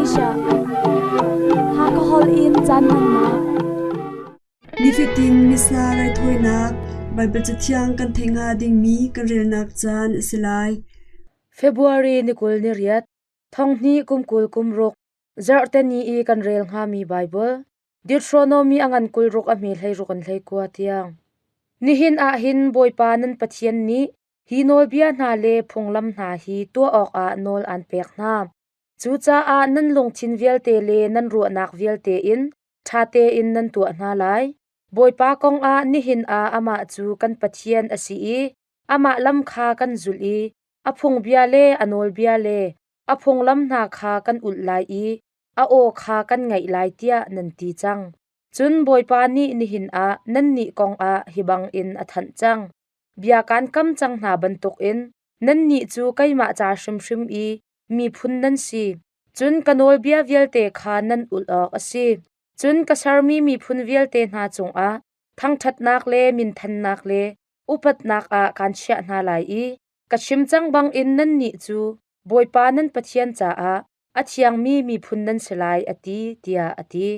Malaysia. Hakha holh in caan hmannak. Nifatin Missa raithawinak Baibal Cathiang kan theih hnga dingmi kan relnak caan a si lai. February ni 28, thonghnih kum 20 kum ruk, zarhte ni i kan rel hngami Baibal, Deuteronomy a ngan 26 a hme 16 in 19 tiang. Nihin ah hin Bawipa nan Pathian nih hi nawlbia hna le phunglam hna hi tuah awkah nawl aan pek hna. Cucaah nan lungthin vialte le nan ruahnak vialte in ṭha tein nan tuah hna lai. Bawipa kongah nihin ah amah cu kan Pathian a si i amah lam kha kan zulh i a phungbia le a nawlbia le a phunglam hna kha kan ulh lai i a aw kha kan ngaih lai tiah nan ti cang. Cun Bawipa nih nihin ah nannih kongah hi bangin a thanh cang. Bia kaan kam cang hna bantukin nannih cu keimah ca hrimhrim i miphun nan si. Cun ka nawlbia vialte kha nan ulh awk a si. Cun ka sermi miphun vialte hna cungah thangṭhatnak le minthannak le upatnak ah kaan chiah hna lai i ka chim cang bangin nannih cu Bawipa nan Pathian caah a thiangmi miphun nan si lai, a ti, tiah a ti.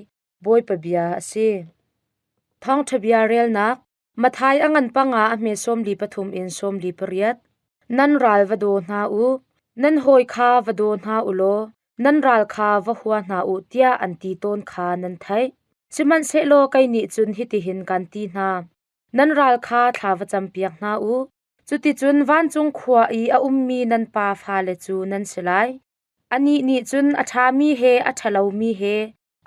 Bawipa bia a si. Thawngṭha bia relnak Matthai a ngan panga a hme 43 in 48. Nan ral va daw hna u, nan hawi kha va daw hna u law nan ral kha va hua hna u tiah an ti tawn kha nan theih. Sihmanhsehlaw kei nih cun hitihin kan ti hna. Nan ral kha thla va campiak hna u. Cuticun vancung khua i a ummi nan pa fale cu nan si lai. Anih nih cun a ṭhami he a ṭhalomi he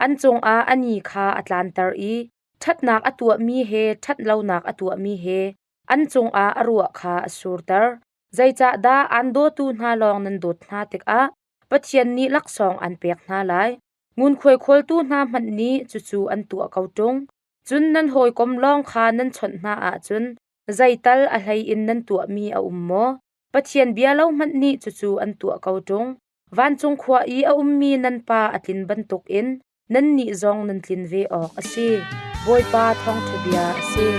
an cungah a ni kha a tlanter i ṭhatnak a tuahmi he ṭhatlonak a tuahmi he an cungah a ruah kha a surter. Zeicahdah aan dawtu hna lawng nan dawt hna tikah Pathian nih laksawng aan pek hna lai? Ngunkhuai khawltu hna hmanh nih cucu an tuah ko ṭung. Cun nan hawikom lawng kha nan chawnh hna ahcun zeital a hlei in nan tuahmi a um maw? Pathian bia lo hmanh nih cucu an tuah ko ṭung. Vancung khua i a ummi nan Pa a tlin bantukin nannih zong nan tlin ve awk a si. Bawipa thawngṭha bia a si.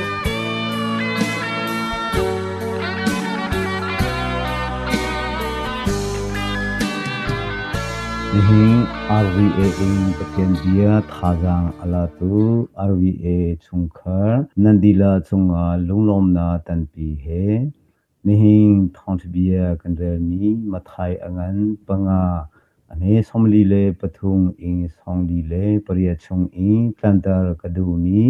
Nihin RVA in Pathian bia thazaang a latu RVA chungkhar nan dilah cungah lunglawmnak tampi he Nihin thawngṭha bia kan relmi Matthai a ngan panga a hme 43 in 48 chung i tlanter ka duhmi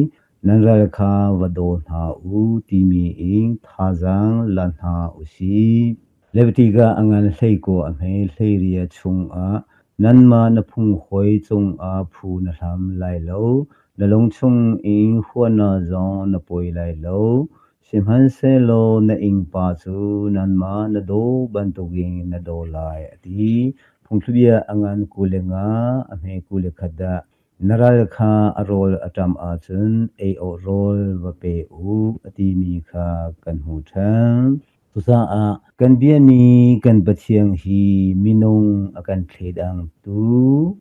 nan ral kha va daw hna u timi in thazaang la hna u sih. Leviticus a ngan 19 a hme 18 chungah nanmah na phunghawi cungah phu na hlam lai lo, na lungchung in huatnak zong na pawi lai lo. Sihmanhsehlaw na innpa cu nangmah na daw bantukin na daw lai, a ti. Phungthlubia a ngan 25 a hme 21 ah na ral kha a rawl a ṭam ahcun ei awk rawl va pe u, a timi kha kan hmuh ṭhan. Cucaah kan biami kan Pathian hi minung a kan thleidangtu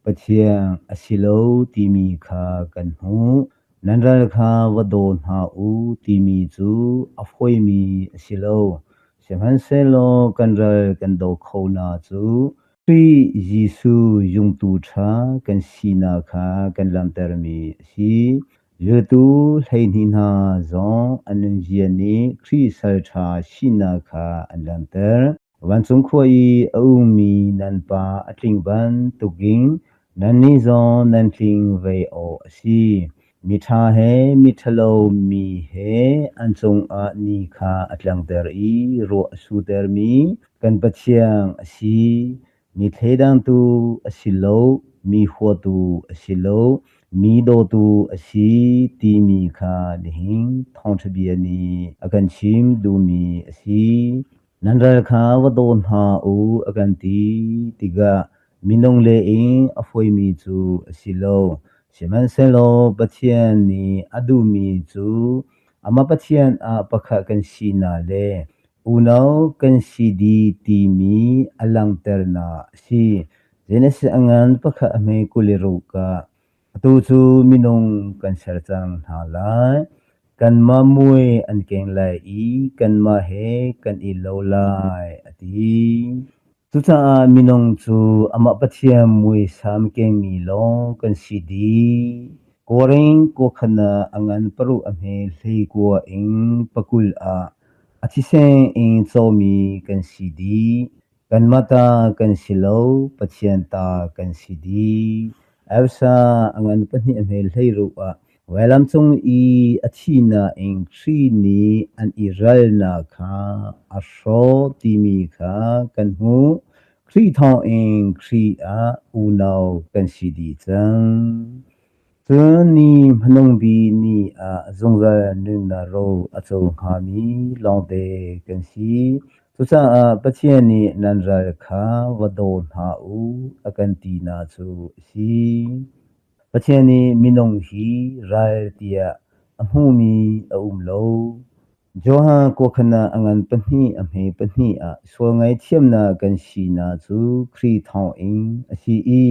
Pathian a si lo timi kha kan hmuh. Nan ral kha va daw hna u timi cu a fawimi a si lo. Sihmanhsehlaw kan ral kan daw kho hna cu Khrih Jesuh zumtu ṭha kan sinak kha kan langhtermi a si. Zultu 12 hna zong an nunzia nih Khrih sal ṭha sinak kha an langhter. Vancung khua i a ummi nan Pa a tling bantukin nannih zong nan tling ve awk a si. Miṭha he miṭhalo mi he an cungah ni kha a tlangter i ruah a surtermi kan Pathian a si. Mi thleidangtu a si lo, mi huatu a si lo, mi dawtu a si timi kha nihin thawngṭha bia nih a kan chim duhmi a si. Nan ral kha va daw hna u a kan ti tikah minung le in a fawimi cu a si lo. Sihmanhsehlaw Pathian nih a duhmi cu amah Pathian ah pakhat kan sinak le unau kan si dih timi a langhternak a si. Genesis a ngan pakhat a hme 26 ah Atu cu minung kan ser cang hna lai. Kanmah mui an keng lai i kanmah he kan i lo lai, a ti. Cucaah minung cu amah Pathian muisam kengmi lawng kan si dih. Kawlring kawkhan ah a ngan paruk a hme 19 in 20 ah a thisen in cawmi kan si dih. Kanmah ta kan si lo, Pathian ta kan si dih. Elsa a ngan pahnih a hme 16 ah vailam cung i a thi nain Khrih nih an i ralnak kha a hrawh timi kha kan hmuh. Khrih thawngin Khrih ah unau kan si dih cang. Cun ni hmanung bik ni ah zungzal nunnak ro a co hngami lawngte kan si. Cucaah Pathian nih nan ral kha va daw hna u a kan tinak cu a si. Pathian nih minung hi ral tiah a hmumi a um lo. Johan kawkhan ah a ngan pahnih a hme pahnih ah sual ngaihthiamnak kan sinak cu Khrih thawngin a si i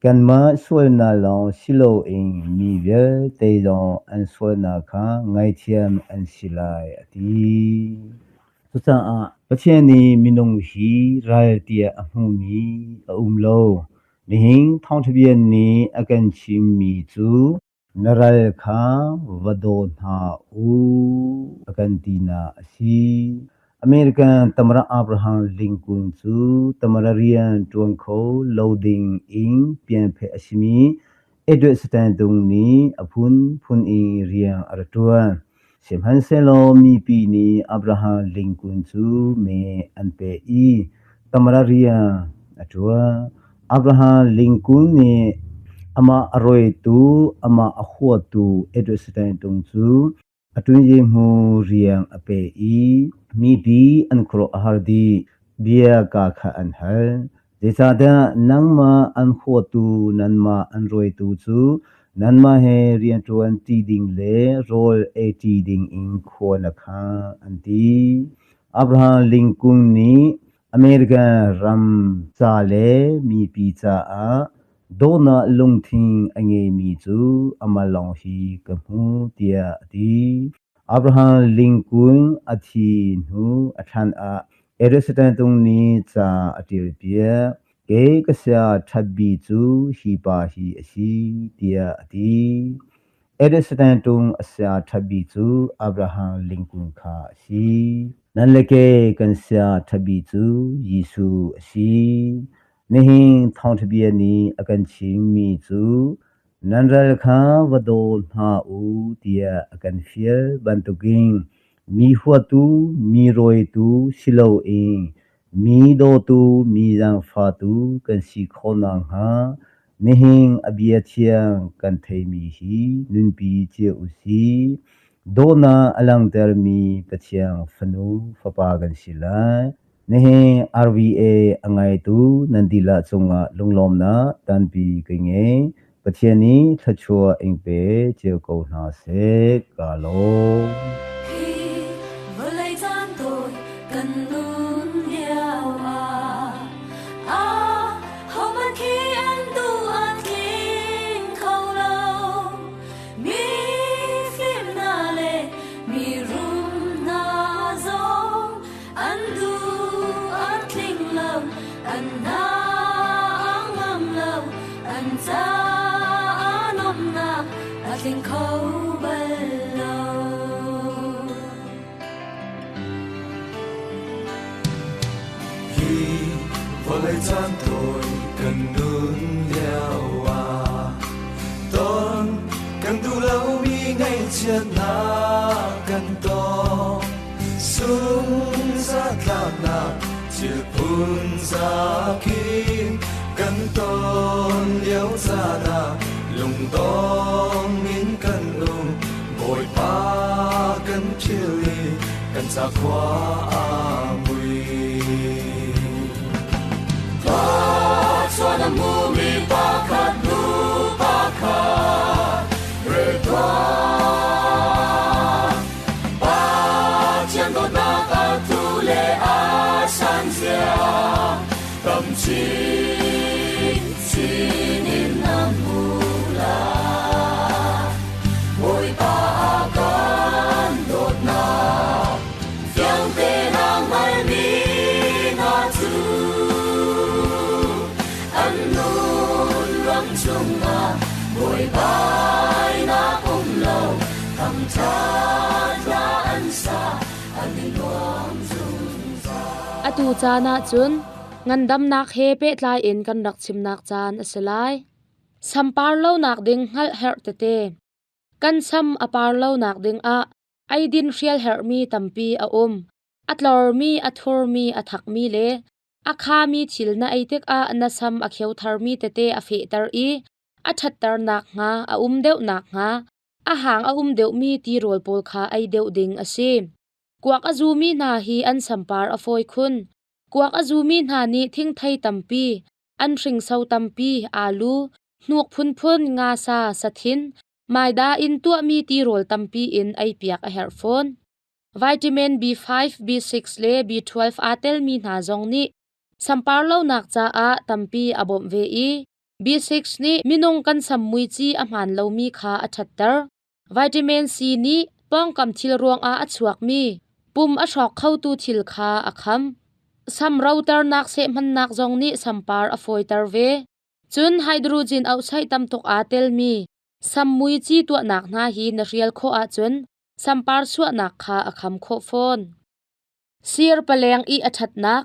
kanmah sualnak lawng si loin mi vialte zong an sualnak kha ngaihthiam an si lai a ti. Cucaah Pathian nih minung hi ral tiah a hmumi a um lo. Nihin thawngṭha bia nih a kan chimmi cu Na ral kha va daw hna u a kan tinak a si. American Tamara Abraham Lincoln cu Tamara rian ṭuan kho lo ding in pianpheh a simi Edward Stanton nih a phunphun in rian a rak ṭuan. Sihmanhsehlaw mipi nih Abraham Lincoln cu me an pek i Tamara rian a ṭuan. Abraham Lincoln nih amah a rawitu, amah a huatu Edward Stanton cu a ṭunyehmu rian a pek i mipi an khuaruah a har dih. Bia kaa kha an hal. Zeicahtiah nangmah an huatu nanmah an rawitu cu nanmah he rianṭuan ṭi ding le rawl ei ṭi dingin khua na khang, an ti. Abraham Lincoln nih American ram ca le mipi caah dawtnak lungthin a ngeimi cu amah lawng hi ka hmu, tiah a ti. Abraham Lincoln a thi hnu a thlan ah Aristotle nih ca a ṭialpiak. Kei ka sia ṭhat bik cu hi pa hi a si, tiah a ti. Aristotle a sia ṭhat bik cu Abraham Lincoln kha a si. Nan le kei kan sia ṭhat bik cu Jesuh a si. Nihin thawngṭha bia nih a kan chimmi cu nan ral kha va daw hna u tiah a kan fial bantukin mi huatu, mi rawitu si loin mi dawtu, mi zaangfahtu kan si khawh nakhnga nihin a bia thiang kan theimi hi nunpi cio u sih. Dawtnak a langhtermi Pathian fanu fapa kan si lai. Nihin RVA a ngaitu nan dihlak cungah lunglawmnak tampi ka ngei. Pathian nih thluachuah in pe cio ko hna seh. Ka lawm. Hi vawlei caan tawi kan nun lio ah a hohmanh khi an duh an tling kho lo. Mi fim hna le mi rum hna zong An duh an tling lo, an hna a ngam lo, an caah nuamhnak a tling kho bal lo. Hi vawlei caan tawi kan nun lio ah ton kan duh lomi ngaihchiatnak kan tong. Sungzatlaknak thil phun zakip kan ton lio caan ah lungdong in kan um. Bawipa kan philh i kan cakhua a mui. Thluachuah na hmumi pakhat hnu pakhat rel tuah. Pathian dawtnak a thu le a san zia tam chin chin in na hmu lai. Bawipa a kan dawtnak fiang te na hngalmi hna cu. ram chungah buaibainak um lo thangṭhat hla an sa an i nuam zungzal. Atu caan ah cun ngandamnak he pehtlai in kan rak chimnak caan a si lai. Sampar lonak ding hngalh herh tete. Kan sam a par lonak ding ah eidin hrial herhmi tampi a um. A tlormi, a thurmi, a thakmi le a khami thil na ei tikah na sam a kheu tharmi tete a fehter i a ṭhatter nakhnga, a um deuh nakhnga, a hang a um deuhmi tirawl pawl kha ei deuh ding a si. Kuak a zumi hna hi an sampar a fawi khun. Kuak a zumi hna nih thingthei tampi, an hringso tampi, aalu, hnuk phunphun, ngasa, sathin, maida in tuahmi tirawl tampi in eipiak a herh fawn. Vitamin B5, B6 le B12 aa telmi hna zong nih sampar lonak caah tampi a bawmh ve i B6 nih minung kan sam muici a hmaan lomi kha a ṭhatter. Vitamin C nih pawngkam thil ruangah a chuakmi pum a hrawk khotu thil kha a kham. Sam roternak seh hmannak zong nih sampar a fawiter ve. Cun hydrogen oxide tam tuk aa telmi sam muici tuahnak hna hi na hrial khawh ahcun sampar chuahnak kha a kham khawh fawn. Sir paleng i a ṭhatnak,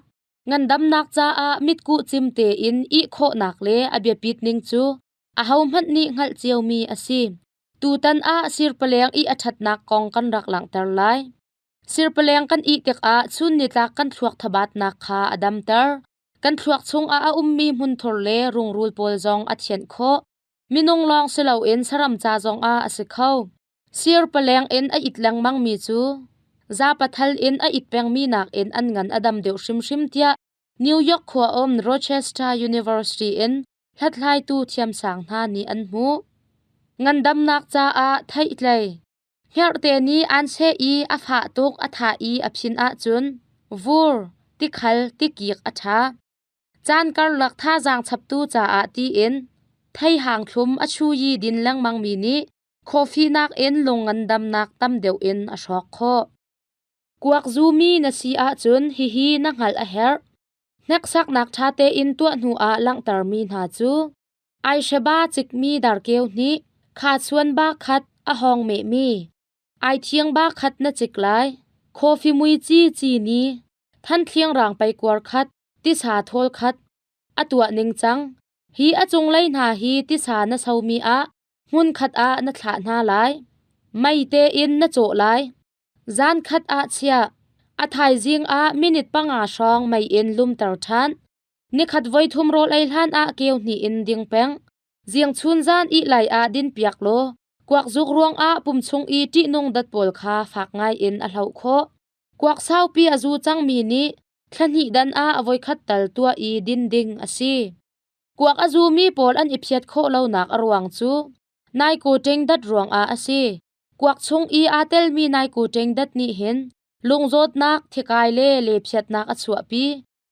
ngandamnak caah mitkuh cim tein ih khawhnak le a biapit ning cu ahohmanh nih hngalh ciomi a si. Tutan ah sir paleng i a ṭhatnak kong kan rak langhter lai. Sir paleng kan ih tikah chun nitlak kan thluak thabatnak kha a damter. Kan thluak chungah a ummi hmunthur le rungrul pawl zong a thianh khawh. Minung lawng si loin saram ca zongah a si kho. Sir paleng in a it lengmangmi cu zapathal in a it pengmi nakin an ngan a dam deuh hrimhrim tiah New York khua um Rochester University in hlathlaitu thiamsang hna nih an hmuh. Ngandamnak caah theihtlei. Hngerhte nih an seh i a fah tuk a thah i a phin ahcun vur, tikhal, tikik a ṭha. Caan karlak thazaang chaptu caah tiin theihang thlum a chuyi din lengmangmi nih coffee nakin lung ngandamnak tam deuh in a hrawk khawh. Kuak zumi na si ahcun hihi na hngalh a herh. Hneksaknak ṭha tein tuah hnu ah langhtermi hna cu aihre cikmi darkeu hnih, khachuan ba khat a hawng mehmi, aithiang ba khat na cik lai, coffee muici cini, thanthliang rang peikuar khat, tisa thawl khat, a tuah ningcang. Hi a cunglei hna hi tisa na somi ah hmunkhat ah na thlah hna lai. Mei tein na cawh lai. Zan khat ah chiah. A thaizing ah minute 5 hrawng mei in lumter ṭhan. Nikhat voithum rawl ei hlan ah keu hnih in ding peng. Zing chun zan ih lai ah din piak law kuak zuk ruangah pum chung i ṭihnung dat pawl kha fak ngai in a hloh khawh. Kuak saupi a zu cangmi nih thla hnih dan ah a voikhat tal tuah i din ding a si. Kuak a zumi pawl an i phiat khawh lonak a ruang cu naikoṭing dat ruangah a si. Kuak chung i aa telmi naikoṭing dat nih hin lungzawtnak, thikai le lephiatnak a chuahpi.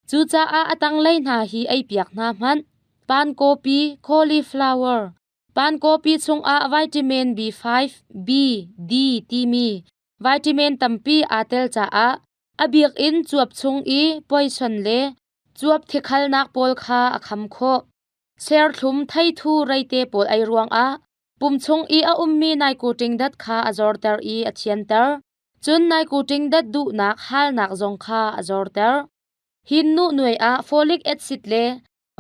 Cucaah a tanglei hna hi eipiak hna hmanh. Pankawpi, cauliflower. Pankawpi chungah vitamin B5, B, D timi vitamin tampi aa tel caah a bik in cuap chung i poison le cuap thikhalnak pawl kha a kham khawh. Serthlum theithu reite pawl ei ruangah pum chung i a ummi naikuṭing dat kha a zorter i a thianter. Cun naikuṭing dat duhnak halnak zong kha a zorter. Hin nuhnuai ah folic acid le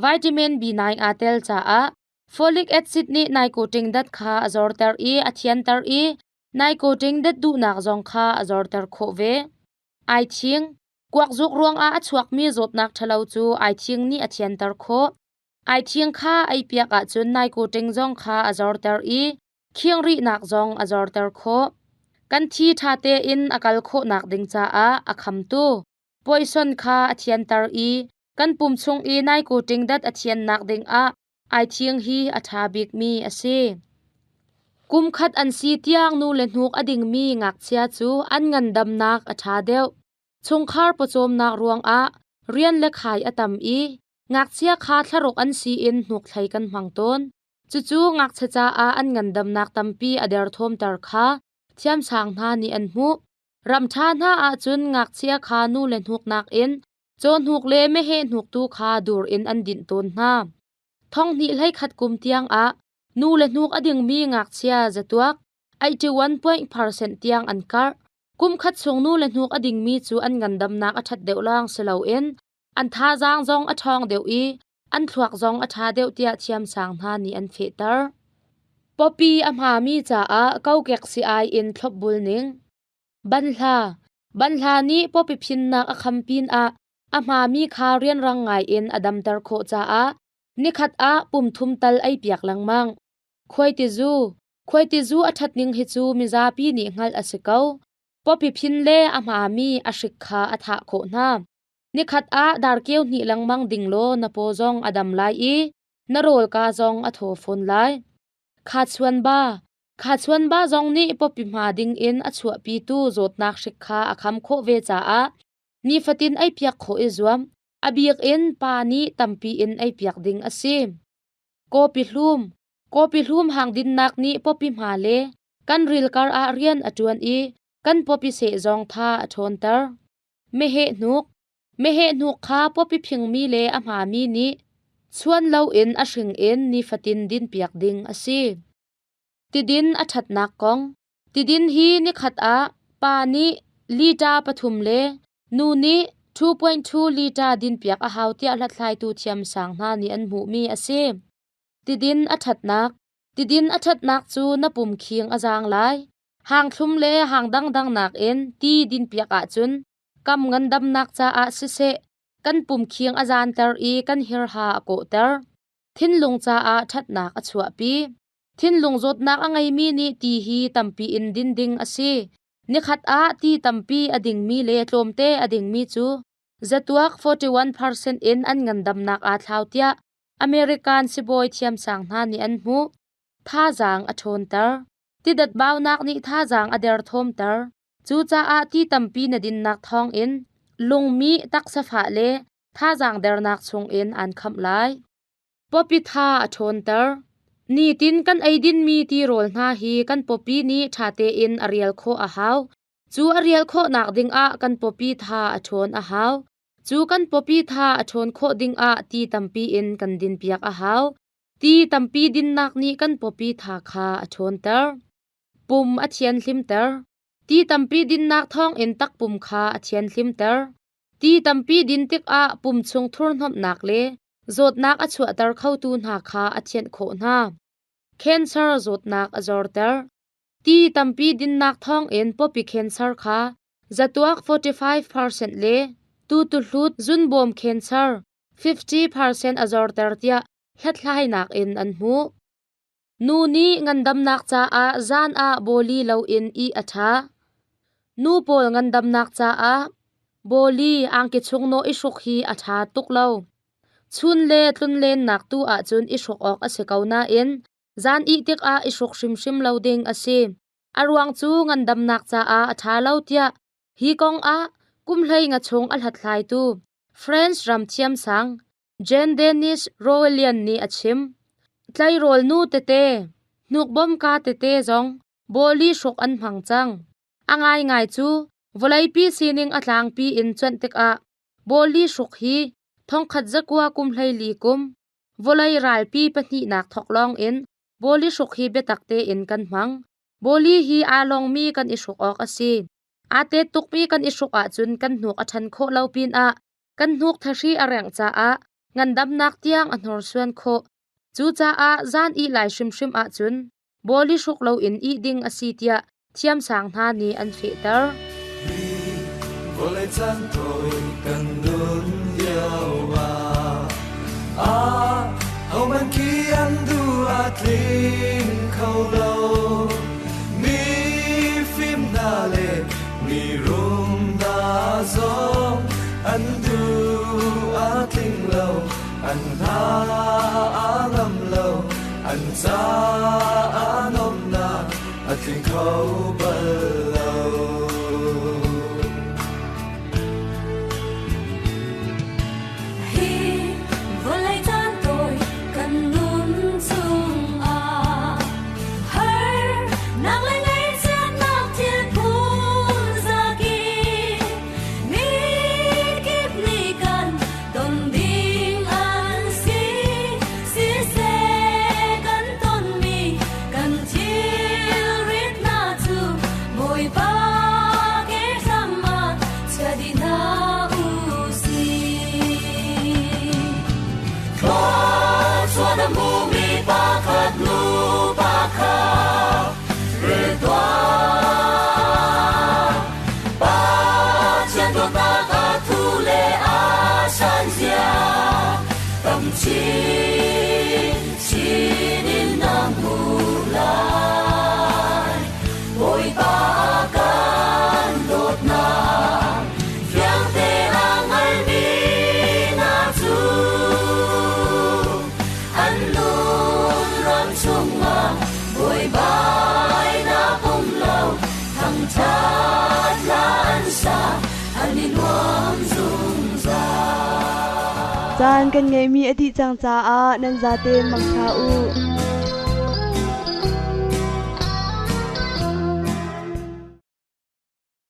vitamin B9 aa tel caah folic acid nih naikuṭing dat kha a zorter i a thianter i naikuṭing dat duhnak zong kha a zorter khawh ve. Aithing, kuakzuk ruangah a chuakmi zawtnak ṭhalo cu aithing nih a thianter khawh. Aithing kha eipiak ahcun naikuṭing zong kha a zorter i khingrihnak zong a zorter khawh. Kan thi ṭha tein a kal khawhnak ding caah a khamtu poison kha a thianter i kan pum chung i naikuṭing dat a thiannak dingah aithing hi a ṭha bikmi a si. Kum khat an si tiang nu le hnuk a dingmi ngakchia cu an ngandamnak a ṭha deuh. Chungkhar pawcawmnak ruangah rian le khai a tam i ngakchia kha thlaruk an si in hnuk thlei kan hmang tawn. Cucu ngakchia caah an ngandamnak tampi a derthawmter kha thiamsang hna nih an hmuh. Ram ṭha hna ahcun ngakchia kha nu le hnuk nakin cawhnuk le meheh hnuk tu kha dur in an dinh tawn hna. Thonghnih 11 kum tiang ah nu le hnuk a dingmi ngakchia zatuak 81% tiang an karh. Kum khat chung nu le hnuk a dingmi cu an ngandamnak a ṭhat deuh lawng si loin an thazaang zong a ṭhawng deuh i an thluak zong a ṭha deuh tiah thiamsang hna nih an fehter. Pawpi a hmami caah kokek sii-ai in thlopbul ning. Banhla. Banhla nih pawpi phinnak a kham pinah a hmami kha rianrang ngaiin a damter khawh caah nikhat ah pum thum tal eipiak lengmang. Khuaitizu. Khuaitizu a ṭhatning hi cu mizapi nih hngalh a si ko. Pawpi phin le a hmami a hrik kha a thah khawh hna. Nikhat ah darkeu hnih lengmang ding law na paw zong a dam lai i na rawlka zong a thaw fawn lai. Khachuan ba. Khachuan ba zong nih pawpi hma ding in a chuahpitu zawtnak hrik kha a kham khawh ve caah nifatin eipiak khawh i zuam. A bik in pa nih tampi in eipiak ding a si. Kawpi hlum. Kawpi hlum hang dinnak nih pawpi hma le kan ril kar ah rian a ṭuan i kan pawpi seh zong tha a ṭhawnter. Meheh hnuk. Meheh hnuk kha pawpi phingmi le a hmami nih chuan loin a hring in nifatin dinpiak ding a si. Tidin a ṭhatnak kong. Tidin hi nikhat ah pa nih liter 3 le nu nih 2.2 liter dinpiak a hau tiah hlathlaitu thiamsang hna nih an hmuhmi a si. Tidin a ṭhatnak. Tidin a ṭhatnak cu na pum khing a zaang lai. Hangthlum le hang dangdang nakin ti dinpiak ahcun kam ngandamnak caah siseh, kan pum khing a zaanter i kan hirha a kawhter. Thinlung caah ṭhatnak a chuahpi. Thinlung zawtnak a ngeimi nih ti hi tampi in din ding a si. Nikhat ah ti tampi a dingmi le tlawmte a dingmi cu zatuak 41% in an ngandamnak aa thlau tiah American sibawi thiamsang hna nih an hmuh. Thazaang a ṭhawnter. Tidat baunak nih thazaang a derthawmter. Cucaah ti tampi na dinnak thawngin lungmih, taksafah le thazaang dernak chungin aan khamh lai. Pawpi tha a ṭhawnter. Nitin kan eidinmi tirawl hna hi kan pawpi nih ṭha tein a rial khawh a hau. Cu a rial khawhnak dingah kan pawpi tha a ṭhawn a hau. Cu kan pawpi tha a ṭhawn khawh dingah ti tampi in kan dinpiak a hau. Ti tampi dinnak nih kan pawpi tha kha a ṭhawnter. Pum a thianhlimter. Ti tampi dinnak thawngin takpum kha a thianhlimter. Ti tampi din tikah pum chung thurhnomhnak le zawtnak a chuahter khotu hna kha a thianh khawh hna. Cancer zawtnak a zorter. Ti tampi dinnak thawngin pawpi cancer kha zatuak 45% le tutuhlut zunbawm cancer 50% a zorter tiah hlathlainak in an hmuh. Nu nih ngandamnak caah zan ah bawli loin ih a ṭha. Nu pawl ngandamnak caah bawli angki chung nawh i hruk hi a ṭha tuk lo. Chun le tlunlennak tu ahcun i hruk awk a si ko nain zan ih tikah i hruk hrimhrim lo ding a si. A ruang cu ngandamnak caah a ṭha lo tiah hi kong ah kum 15 chung a hlathlaitu France ram thiamsang Jean Denis Rowellian nih a chim. Tleirawl nu tete, hnukbawmka tete zong bawli hruk an hmang cang. A ngaingai cu vawleipi sining a tlangpi in cuanh tikah bawli hruk hi 1914 kum 14 kum vawlei ralpi pahnihnak thawk lawng in bawli hruk hi biatak tein kan hmang. Bawli hi aa longmi kan i hruk awk a si. Aa tet tukmi kan i hruk ahcun kan hnuk a ṭhan khawh lo pinah kan hnuk thahri a rengh caah ngandamnak tiang a hnorsuan khawh. Cucaah zan ih lai hrimhrim ahcun bawli hruk loin ih ding a si tiah thiamsang hna nih an fehter. Vawlei caan tawi kan nun lio ah ah homan khi an du a tling kho lo mi fim hna le mi rum hna zong an du a tling lo an hna a ngam lo an ca a nomnak a tling kho bal lo. Hi vawlei caan tawi kan nun chungah harnak le ngaihchiatnak thil phun zaki mi kip nih kan ton ding an si. Pakhat nu pakhat rel tuah. Pathian dawtnak a thu le a san zia tam chin chin in na hmuh lai. Bawipa kan dawtnak fiangte a hngalmi hna cu an nun ram chungah buaibainak um lo, thangṭhat hla an sa, an i nuam zungzal. Caan kan ngeihmi a dih cang caah nan zaten mangṭha u.